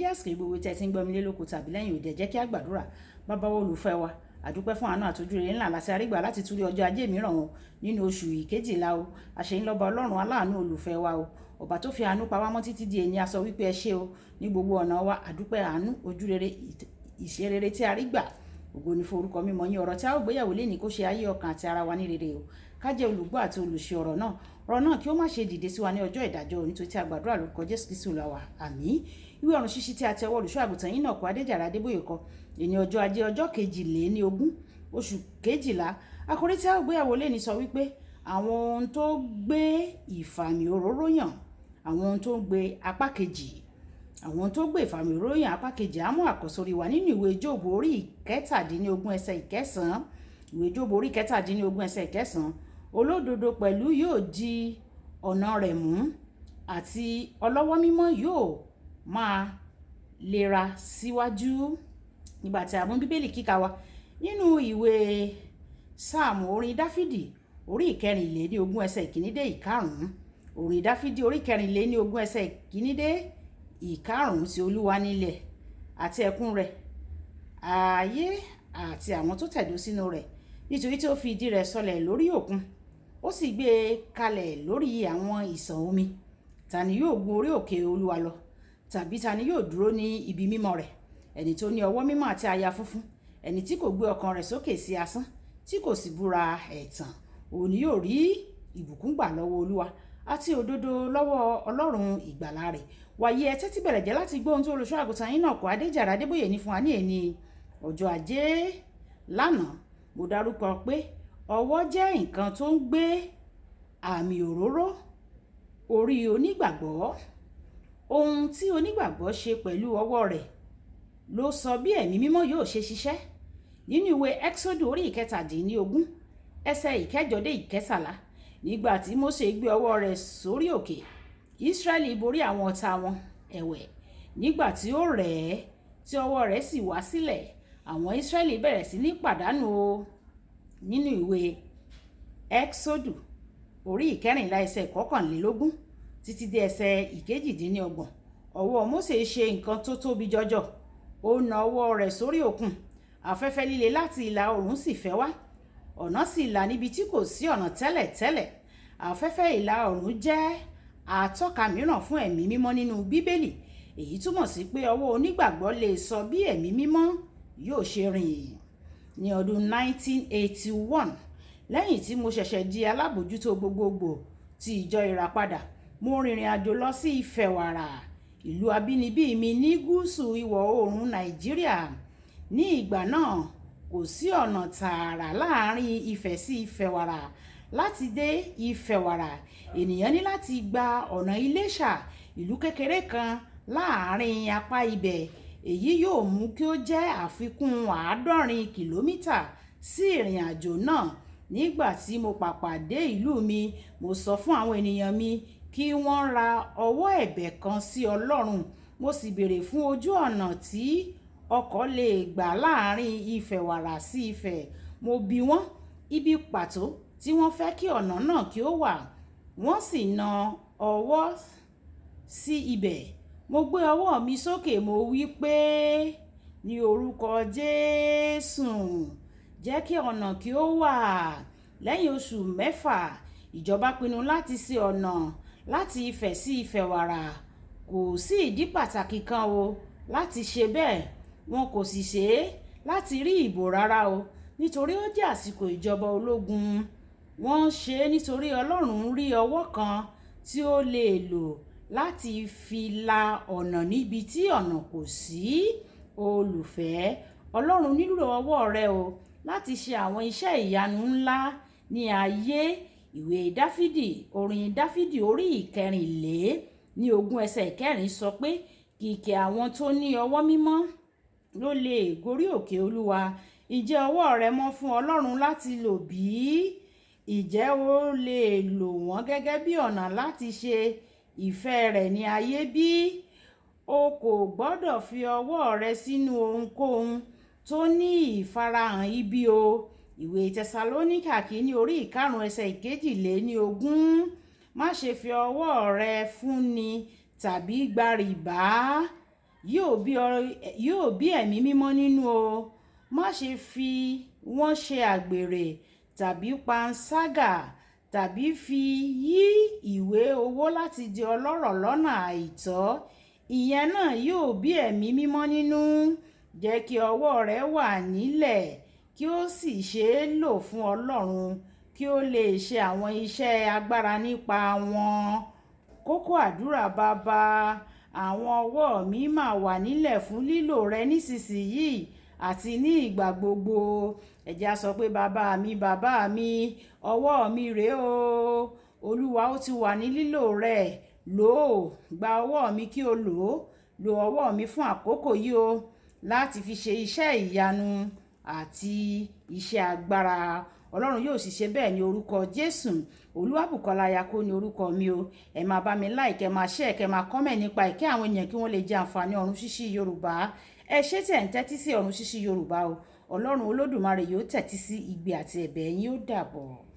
Dédé àsìkò gbogbo tẹ́ ti ń gbọ́ mi lé lóko tàbí lẹ́yìn òde, jẹ́ kí a gbàdúrà. Bàbá wa, olùfẹ́ wa, àdúpẹ́ fún àánú àtọ́jú rere ńlá láti arígbà láti túrí ọjọ́ ajé mìíràn o nínú oṣù ìkejìlá o. Àṣeyín lọ́ba Ọlọ́run aláàánú, olùfẹ́ wa o, ọba tó fi àánú pa wá mọ́ títí di èní. A sọ wípé ẹ ṣé o ní gbogbo ọ̀nà wa. Àdúpẹ́ àánú, ojú rere, ìṣe rere tí a rí gbà. Ògo ni fún orúkọ mímọ́ yín. Ọ̀rọ̀ tí a ó gbéyàwó lénìí, kó ṣe ayé, ọkàn àti ara wa ní rere o. Ká jẹ́ olùgbọ́ àti olùṣe ọ̀rọ̀ náà. Ọ̀rọ̀ náà kí ó má ṣe dìde sí wa ní ọjọ́ ìdájọ́, nítorí tí a gbàdúrà lórúkọ Jésù Kristu Olúwa wa, àmín. Ìwé Ọ̀run Ṣíṣí tí a ti ọwọ́ olùṣọ́ àgùntàn yín náà kọ, Adéjàre Adébóyè kọ, èní ọjọ́ ajé, ọjọ́ 22 oṣù 12. Àkòrí tí a ó gbéyàwó lénìí sọ wípé àwọn ohun tó gbé ìfàmì òróró yàn, àwọn ohun tó gbé apá kejì, àwọn ohun tó gbé ìfàmì òróró yàn apá kejì. Àmọ́ àkọ́sórí wa nínú ìwé Jóòbù orí 17 ẹsẹ̀ 9. Ìwé Jóòbù orí 17 ẹsẹ̀ 9: "Olódodo pẹ̀lú yóò di ọ̀nà rẹ̀ mú, àti ọlọ́wọ́ mímọ́ yóò máa lera síwájú." Nígbà tí a mú Bíbélì kíkà wa nínú ìwé Sáàmù, orin Dáfídì orí 24 ẹsẹ̀ 1 dé 5. Orin Dáfídì orí 24 ẹsẹ̀ 1 dé 5: "Tí Olúwa nílẹ̀ àti ẹ̀kún rẹ̀, ayé àti àwọn tó tẹ̀dó sínú rẹ̀. Nítorí tí ó fi ìdí rẹ̀ sọlẹ̀ lórí òkun, ó sì gbé e kalẹ̀ lórí àwọn ìsàn omi. Ta ni yóò gun orí òkè Olúwa lọ? Tàbí ta ni yóò dúró ní ibi mímọ́ rẹ̀? Ẹni tó ní ọwọ́ mímọ́ àti àyà funfun, ẹni tí kò gbé ọkàn rẹ̀ sókè sí asán, tí kò sì búra ẹ̀tàn. Òun ni yóò rí ìbùkún gbà lọ́wọ́ Olúwa àti òdodo lọ́wọ́ Ọlọ́run ìgbàlà rẹ̀." Wàyí, ẹ tẹ́tí bẹ̀rẹ̀ jẹ́ láti gbọ́ ohun tí olùṣọ́ àgùntàn yín náà kọ́, Adéjàre Adébóyè, ní fún wa ní èní ọjọ́ ajé. Lánàá, mo dárúkọ pé ọwọ́ jẹ́ nǹkan tó ń gbé àmì òróró orí onígbàgbọ́. Ohun tí onígbàgbọ́ ṣe pẹ̀lú ọwọ́ rẹ̀ ló sọ bí Ẹ̀mí Mímọ́ yóò ṣe ṣiṣẹ́. Nínú ìwé Exodus orí 17 ẹsẹ̀ 8 dé 13, nígbà tí Mósè gbé ọwọ́ rẹ̀ sórí òkè, Ísírẹ́lì borí àwọn ọ̀tá wọn. Ẹ̀wẹ̀, nígbà tí ó rẹ̀ ẹ́, tí ọwọ́ rẹ̀ sì wá sílẹ̀, àwọn Ísírẹ́lì bẹ̀rẹ̀ sí ní pàdánù o. Nínú ìwé Exodus orí 14 ẹsẹ̀ 21 títí dé ẹsẹ̀ 28, ọwọ́ Mósè ṣe nǹkan tó tóbi jọjọ. Ó na ọwọ́ rẹ̀ sórí òkun, afẹ́fẹ́ líle láti ìlà oòrùn sì fẹ́ wá, ọ̀nà sì là níbi tí kò sí ọ̀nà tẹ́lẹ̀tẹ́lẹ̀. Afẹ́fẹ́ ìlà oòrùn jẹ́ àtọ́ka mìíràn fún Ẹ̀mí Mímọ́ nínú Bíbélì. Èyí túmọ̀ sí pé ọwọ́ onígbàgbọ́ lè sọ bí Ẹ̀mí Mímọ́ yóò ṣe rìn. Ní ọdún 1981, lẹ́yìn tí mo ṣẹ̀ṣẹ̀ di alábòjútó gbogbogbò ti Ìjọ Ìràpadà, mo rìnrìn àjò lọ sí Ìfẹ̀wàrà, ìlú abínibí mi ní gúúsù ìwọ̀ oòrùn Nàìjíríà. Ní ìgbà náà, kò sí ọ̀nà tààrà láàrin Ifẹ̀ sí Ìfẹ̀wàrà. Láti dé Ìfẹ̀wàrà, ènìyàn ní láti gba ọ̀nà Iléṣà, ìlú kékeré kan láàrin apá ibẹ̀. Èyí yóò mú kí ó jẹ́ àfikún 70 kìlómítà sí ìrìn àjò náà. Nígbà tí mo pàpà dé ìlú mi, mo sọ fún àwọn ènìyàn mi kí wọ́n ra ọwọ́ ẹ̀bẹ̀ kan sí Ọlọ́run. Mo sì béèrè fún ojú ọ̀nà tí ọkọ̀ lè gbà láàrin Ìfẹ̀wàrà sí Ifẹ̀. Mo bi wọ́n ibi pàtó tí wọ́n fẹ́ kí ọ̀nà náà kí ó wà, wọ́n sì na ọwọ́ sí ibẹ̀. Mo gbé ọwọ́ mi sókè, mo wí pé, "Ní orúkọ Jésù, jẹ́ kí ọ̀nà kí ó wà." Lẹ́yìn oṣù 6, ìjọba pinnu láti ṣe ọ̀nà láti Ifẹ̀ sí Ìfẹ̀wàrà. Kò sí ìdí pàtàkì kan o láti ṣe bẹ́ẹ̀. Wọn kò sì ṣe é láti rí ìbò rárá o, nítorí ó jẹ́ àsìkò ìjọba ológun. Wọ́n ṣe é nítorí Ọlọ́run rí ọwọ́ kan tí ó lè lò láti fi la ọ̀nà níbi tí ọ̀nà kò sí. Olùfẹ́, Ọlọ́run nílò ọwọ́ rẹ o láti ṣe àwọn iṣẹ́ ìyanu ńlá ní ayé. Ìwé Dáfídì, orin Dáfídì orí 24 ẹsẹ̀ 4 sọ pé kìkì àwọn tó ní ọwọ́ mímọ́ ló lè gorí òkè Olúwa. Ǹjẹ́ ọwọ́ rẹ mọ́ fún Ọlọ́run láti lò bí? Ǹjẹ́ o lè lò wọ́n gẹ́gẹ́ bí ọ̀nà láti ṣe ìfẹ́ rẹ̀ ní ayé bí? O kò gbọdọ̀ fi ọwọ́ rẹ sínú ohunkóhun tó ní ìfarahàn ibi o. Ìwé Tẹsalóníkà kìíní orí 5 ẹsẹ̀ 22: "Má ṣe fi ọwọ́ rẹ fúnni tàbí gba rìbá." Yóò bí ẹ̀mí mímọ́ nínú o. Má ṣe fi wọ́n ṣe àgbèrè tàbí panṣágà tàbí fi yí ìwé owó láti di ọlọ́rọ̀ lọ́nà àìtọ́. Ìyẹn náà yóò bí ẹ̀mí mímọ́ nínú. Jẹ́ kí ọwọ́ rẹ wà nílẹ̀ kí ó sì ṣe é lò fún Ọlọ́run, kí ó lè ṣe àwọn iṣẹ́ agbára nípa wọn. Kókó àdúrà: Bàbá, àwọn ọwọ́ mi máa wà nílẹ̀ fún lílò rẹ nísinsìnyí àti ní ìgbà gbogbo. Ẹ jẹ́ á sọ pé, bàbá mi, bàbá mi, ọwọ́ mi rèé o. Olúwa, ó ti wà ní lílò rẹ. Lò ó, gba ọwọ́ mi kí o lò ó. Lo ọwọ́ mi fún àkókò yìí o láti fi ṣe iṣẹ́ ìyanu àti iṣẹ́ agbára. Ọlọ́run yóò sì ṣe bẹ́ẹ̀ ní orúkọ Jésù. Olúwàbùkọ́lá Ayako ní orúkọ mi o. Ẹ máa bá mi like, ẹ máa share, kẹ máa comment nípa ìkẹ́ àwọn ènìyàn kí wọ́n lè jẹ àǹfààní Ọ̀run Ṣíṣí Yorùbá. Ẹ ṣé tí ẹ̀ ń tẹ́tí sí Ọ̀run Ṣíṣí Yorùbá o. Ọlọ́run Olódùmarè yóò tẹ́tí sí igbe àti ẹ̀bẹ̀ yín. Ó dàbọ̀.